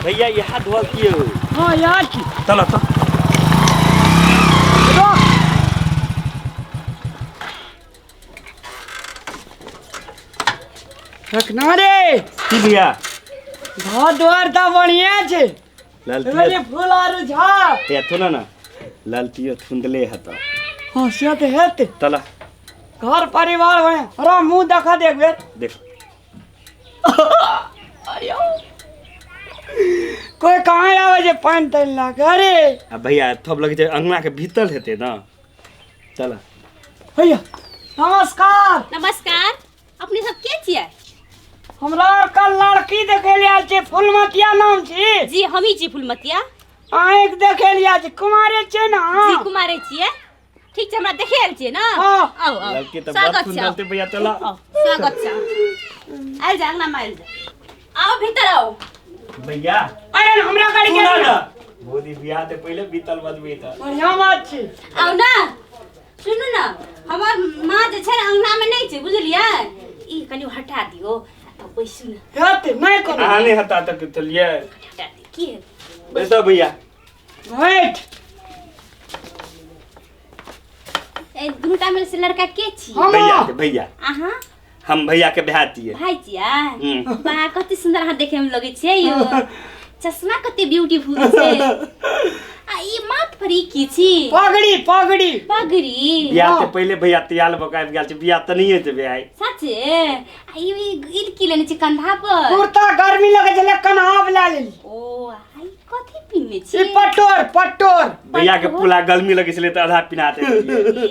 भैया ये हाथ धोल किए हो? हाँ यार की। चलो तो। रखना रे। की भैया? घर द्वार तऽ बढ़िया छै। ललतियो अरे फूल आर झा। ते थो ना ना ललतियो थुंदले हता। हाँ से तऽ हेतै। चला। घर परिवार बढ़िया। अरे मुँह देखा दे एक बेर। देख। कोई कहाँ आवे छै पानि तानि लए के? अरे आ भैया थब लगे छै अंगना के भीतर हेतै ना। चला। भैया नमस्कार। नमस्कार। अपने सब के छियै? हमरा आर के लड़की देखे ले आयल छै, फुलमतिया नाम छी। जी हम ही छी फुलमतिया। अहाँके देखे ले आयल छी, कुमारे छियै ना? जी कुमारे छियै। ठीक छै, हमरा देखे आयल छियै ना? हाँ। आउ आउ। लड़की तऽ स्वागत बड़ छै, सुंदर आउ। छै भैया, चला। आउ, स्वागत छै। आयल जा, अंगना में आयल जा। आओ भीतर आओ। भैया अरे हमरा गाड़ी के सुना ना, मोदी बियाह ते पहिले बीतल बदबी त बढ़िया बात छै। आउ ना, सुनू ना, हमर माँ जे छै ने अंगना में नहि छै, बुझलियै? ई कनि हटा दियौ आ तब बैसू ने। हेतै नहि कोनो। अहाँ नहि हटा तक चलिए। हटा दियौ की हेतै? बैसो भैया। बैठ। ए दुनूटा में से लड़का के छी? हम। भैया के भैया। अहाँ? हम भैया के भाय छियै। भाय छियै? हम्म। वाह कते सुंदर अहाँ देखे में लगै छियै यौ। चश्मा कते ब्यूटीफुल छै। आ ई माथ पर ई की छी? पगड़ी पगड़ी। पगड़ी। बियाह से पहिले भैया तैयार भऽ के आबि गेल छै, बियाह तऽ नहिये जेबै आइ। सचे? आ ई की लेने छी कंधा पर? कुर्ता गर्मी लगै छलै कन्हा पर लए लेली। ओ आ ई कथी पिन्हने छी? ई पटोर पटोर। भैया के पुला गर्मी लगै छलै तऽ आधा पिन्हा देलियै।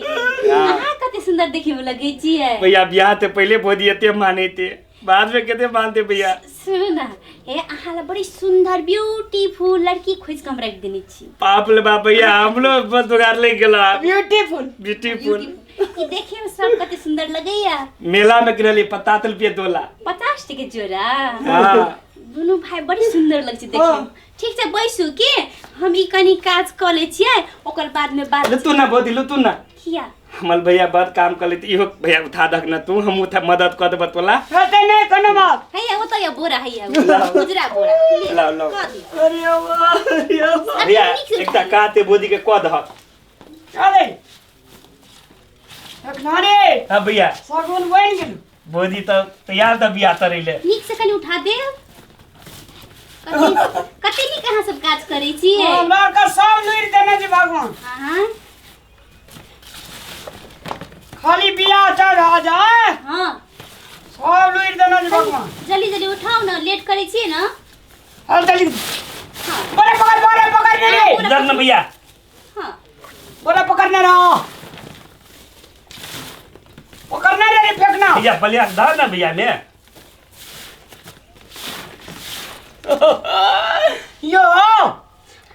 अहाँ कते सुंदर देखे में लगै छियै। भैया बियाह से पहिले भोजी एते मानैते, बाद में कते मानते भैया। सुनू ना, हे अहाँ ला बड़ी सुंदर ब्यूटीफुल लड़की खोज के हम रख देने छी। बाप रे बाप भैया, हमरो बस जोगाड़ लग गेला। ब्यूटीफुल। ब्यूटीफुल। ई देखे में सब कते सुंदर लगैया। मेला में किनली 50 रुपये तोला। 50 टके जोड़ा। हाँ। दुनू भाई बड़ी सुंदर लग छै देखे में। ठीक छै बैसू के हम ई कनी काज क लै छियै, ओकर बाद में बात। लुतू ना भौजी, लुतू ना। किया? हमर भैया बड़ काम कर लेते, इहो भैया उठा दक ना तू, हम उठा मदद कर देब तोला। हेतै नहि कोनो बात। हैया ओ तऽ या बोरा हैया उजरा बोरा। ले, लाओ, लाओ। कऽ दियौ। अरे वाह, अरे वाह। भैया नीक से एकटा काते भौजी के कऽ दहक। चलै। रखना रे। हाँ भैया। सगुन बनि गेल। भौजी तऽ तैयार तऽ बियाह करै ले। नीक से कनि उठा देब। कते नीक अहाँ सब काज करै छियै। हमरा आरके सब लुरि देने छै भगवान। हाँ। खाली बियाह चढ़ भए जाए। हाँ। सब लुरि देने छै भगवान। जल्दी जल्दी उठाउ ना, लेट करै छियै ना। चल जल्दी। हाँ। बोरा पकड़, बोरा पकड़ ने रे। इधर ना भैया। हाँ। बोरा पकड़ने रहो। पकड़ने रे रे फेंकना। भैया बलिया धर ना भैया ने। यो।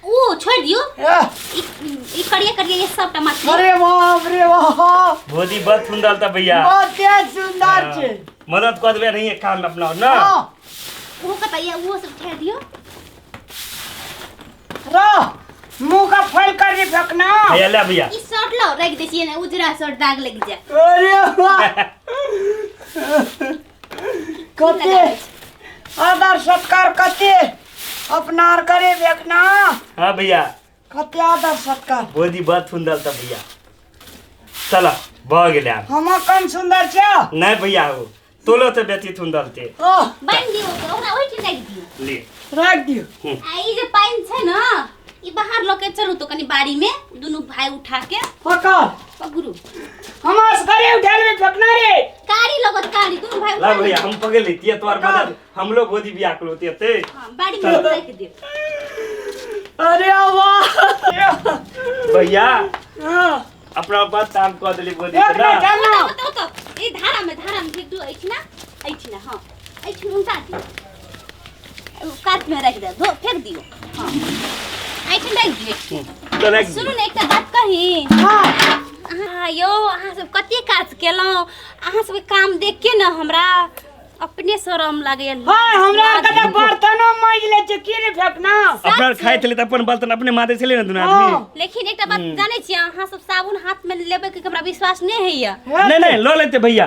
ओ छोड़ दियो। एह। ई करिए करिए ये सबटा मछली। अरे बाप रे बाप। भौजी बड़ सुंदर त भैया। बहुत सुंदर छै। मदद कर देबे नहीं काम में अपना ना। हाँ। वो कतैया वो सब ठेर दियो। रह मुंह का फैल कर रे फेंकना। भैया ले भैया। ई शर्ट लाओ रख दे छियै ने, उजरा शर्ट दाग लग जाए। अरे वाह। कते आदर सत्कार कते अपना आर करे देखना। हाँ भैया। कते आदर सत्कार। भौजी बड़ सुंदर त भैया। चलो भ गेलै आब। हम कम सुंदर छै? नहीं भैया हो तोलो त बेसी सुंदर छै। ओह। बान्हि दियौ ओकरा, ओकरा ओहिठाम राखि दियौ। ले। राखि दियौ। आ ई जे पानि छै ने, ई बाहर लऽ के चलू तो कनि बाड़ी में दुनू भाई उठा के। पकड़। पकड़ू। हम असगरे उठा लेबै फेकना रे। कारी लगत कारी दुनू भाई ला उठा भैया लेबै। हम पकड़ लेतिए तोहर पकड़। मदद, हम लोग गोदी बियाह कर होती ते। हाँ, बाड़ी में राखि दियौ। अरे वाह। भैया हाँ। अपना बात काम कर देली गोदी एक के ना। मिनट, चल ना। ओतऽ, ओतऽ, ओतऽ। ई धारा में, धारा में फेंक दियौ, एहिठिना, एहिठिना, हाँ। एहिठिना उल्टा दियौ। ओ कात में राखि दे, धो, फेंक दियौ। हाँ। एहिठिन राखि दियौ। तो राखि दियौ। सुनू ने एकटा बात कही। हाँ। अहाँ यौ, अहाँ सब कते काज केलहुँ, अहाँ सबके काम देख के ने हमरा अपने शरम लागैया। हाँ, हमरा आर के तऽ बर्तनो माजि लै छै, की रे फेकना? अपना खाइ छलै तऽ अपन बर्तन अपने माजै छलै ने दुनू आदमी। हाँ। लेकिन एकटा बात जानै छियै, अहाँ सब साबुन हाथ में लेबै के हमरा विश्वास नहि होइया। नहि, नहि, लऽ लेतै भैया।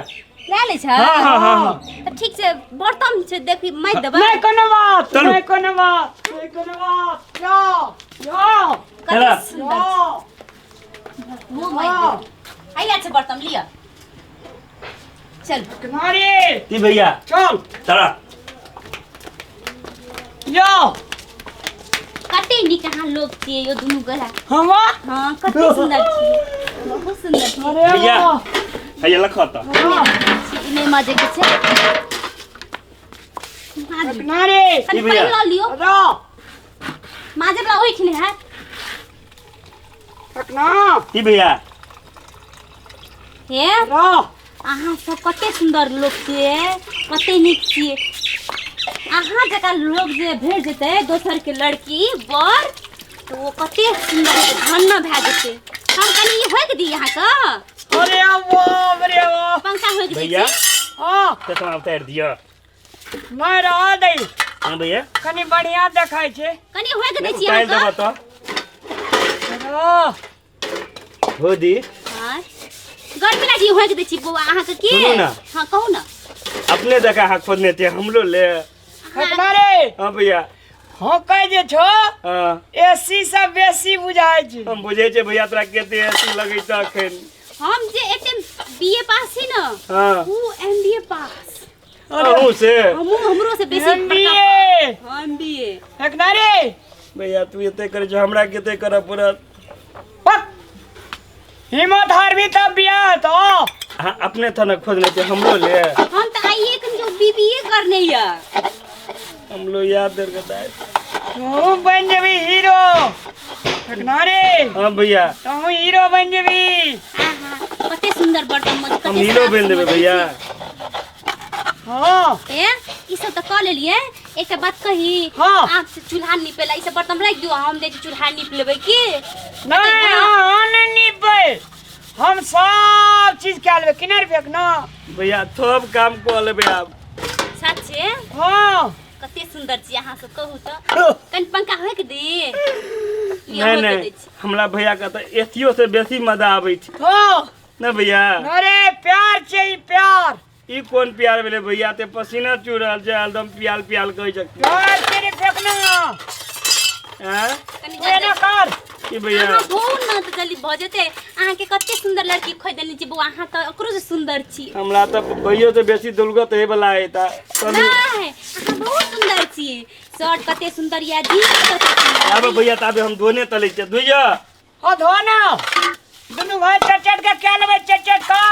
लए लै छै। हाँ हाँ हाँ हाँ। तऽ ठीक छै, बर्तन छै देखी मारि देबै। नहीं कोनो बात, चलू। नहीं कोनो बात, नहीं कोनो बात। जाओ जाओ। कते चला। सुन्दर छै। जाओ। मुँह मारि देबै। हैया छै बर्तन, लिअ चल। किनारे। की भैया? चल। चला। जाओ। कते नीक अहाँ लोग छियै यो दुनू गोरा। हम हाँ, कते सुन्दर छियै, बहुत सुन्दर छियै। अरे भैया। वाह। हैया लखो तऽ। हाँ। ई नहि मजे के छै। माजू। किनारे। कनि की भैया? पानि लऽ लियौ। जाओ। माजे वला ओहिठिन हैत। ना। की भैया? हे। जाओ। अहाँ सब कते सुन्दर लोक छियै, कते नीक छियै। अहाँ जकाँ लोक जे भेट जेतै दोसर के लड़की बर तऽ ओ कते सुन्दर हेतै, धन्य भए जेतै। हम कनि ई होइक दी अहाँके। अरे बाप रे बाप। पंखा होइक दै भैया। छी। हाँ। चश्मा उतारि दिअ। नहीं रह दे। हाँ भैया। कनी बढ़िया देखाय छै। कनि होइक दै छी उतारि देबऽ अहाँके। तऽ। हाँ। हो दी। हाँ। गर्मी लागि होइक दै छी बौआ अहाँके की। सुनू ने। हाँ कहू ने। अपने जकाँ अहाँ खोजने छियै हमरो ले। किनारे। हाँ भैया। हाँ कह जे छो। हाँ। एसी से बेसी बुझाय छै। हम बुझै छियै भैया तोरा कते एसी लगै छौ अखन। हम जे एते बीए पास छी ने, हाँ। उ एमबीए पास। अहूँ से? हमहूँ, हमरो से बेसी बड़का। एमबीए। हाँ, एमबीए। किनारे। भैया तू एते करै छौ, हमरा कते करऽ पड़त? पक हिम्मत हारबी तब बियाह तो। अहाँ अपने थन खोजने छियै हमरो ले। हम तऽ आइए कनि जो बीबीए करने यऽ। हमरो याद देर के दाय। तू बन जेबी हीरो। किनारे। हाँ भैया। तू हीरो बन जेबी। आहा, कते सुन्दर बर्तन मज, कते हम हीरो साफ बनि देबै समझै भैया। छी। हाँ। ए, ई सब तऽ कऽ लेलियै, एकटा बात कही? हाँ। आब से चूल्हा नीपे ला ई सब बर्तन राखि दियौ, हम जाइ छी चूल्हा नीप लेबै की। नहीं, हाँ नहीं नीपे, हम सब चीज कए लेबै। किनारे फेंक ना। भैया सब काम कऽ लेबै आब। सच्चे? हाँ। कते सुन्दर छी अहाँ सब, कहू तऽ। कनि पंखा होइक दी। लिअ, नहीं होइक नहीं दै छी। हमरा भैया के तऽ एसियो से बेसी मजा आबै छै। हाँ। ना भैया? अरे प्यार चाहिए प्यार। ई कोन प्यार भेलै भैया? ते पसीना चू रहल छै एकदम, पियाल पियाल कहै छै। प्यार तेरे फेंकना। हैं? कनि तू एना कर। की भैया? अहाँ धोउ ने तऽ जल्दी भऽ जेतै। अहाँके कते सुन्दर लड़की खोजि देने छी बौआ, अहाँ तऽ ओकरो से सुन्दर छी। हमरा तऽ भैयो से बेसी दुर्गत होय वाला है ता चलू। नहि, अहाँ बहुत सुन्दर छी। शर्ट कते सुन्दर यऽ, जीन्स कते सुन्दर। आबे भैया, ताबे हम धोने तलै छियै, धोइया। ओ धो ना, दुनू भाई चट चट के क्या लेबै, चट चट का।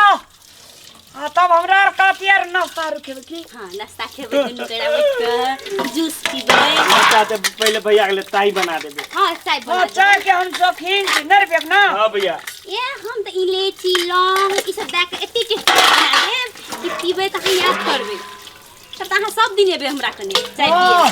आ तब हमरा आर काती आर नाश्ता आर खेबै की? हाँ, नाश्ता खेबै दुनू गोरा बैठ कऽ, जूस पीबै। नाश्ता से पहिले भैया के लिए चाय बना देबै। हाँ, चाय बना हाँ देबै। चाय के हम शौकीन छी। नहीं फेंक ना। हाँ भैया। ए, हम तऽ इलायची लौंग ई सब दए कऽ एते टेस्टी बना देब कि पीबै तऽ अहाँ याद करबै। तब तऽ अहाँ सब दिन एबै हमरा कने चाय पियै। हाँ।